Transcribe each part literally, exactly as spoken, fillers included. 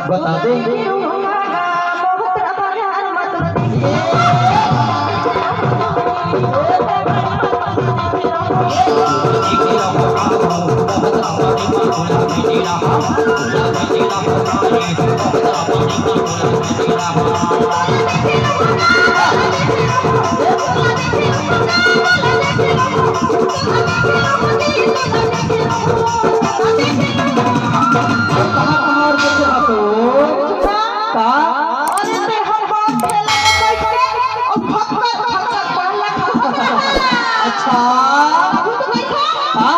बता दे। का? अरे, ते हम बात खेला के बैठ के और फक्कत, फक्कत पढ़ला। अच्छा। तू तो बैठा। हाँ?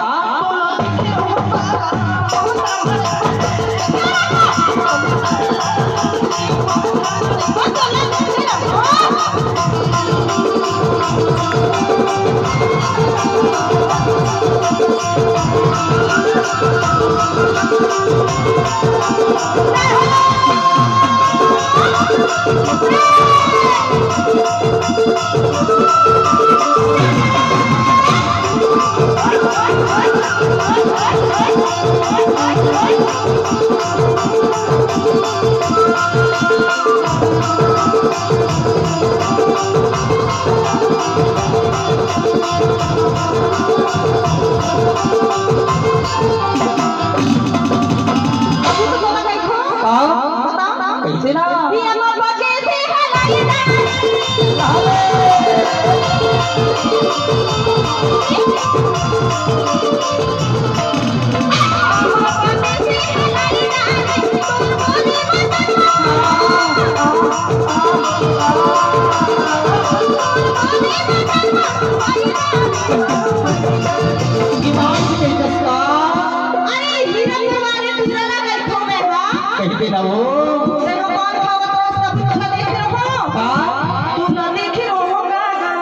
का? कैसे ना? दिमाग से कह सकता। अरे, हीरा हमारे हीरा ना रखो मैं, हाँ? कहिते ना वो। देखो, कौन खावत रहो, सब तो ना देख रहो। का? तू ना देख रहो, का, का?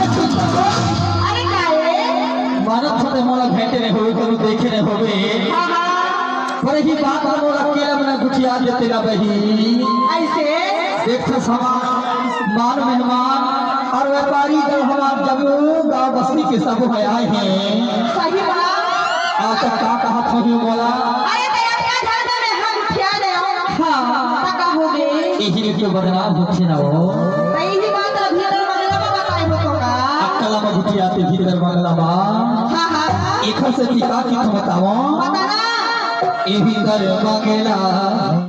अरे काहे? मानत हते मोला भेंटे नहीं होवे, करू देखे नहीं होवे। हाँ, हाँ। पर ही बात ला मोला अकेला में गुठिया देते ना बही। ऐसे? देख तो समान, मान मेहमान और व्यापारी जन हमार जम्मू गांव बस्ती के सब है आए हैं। सही बात। आ तो का कहत हूँ मोला? अरे तो अपना घर में हम गुठिया ले आओ। हाँ। तो का हो गए? यही तो बदनाम होथे ना हो। तो यही बात अभी भीतर बंगला में बताए हो तो का? अक्कला में गुठिया ते भीतर बंगला में। हाँ, हाँ। एखर से ती का की बताओ? बता ना। ए भीतर बंगला।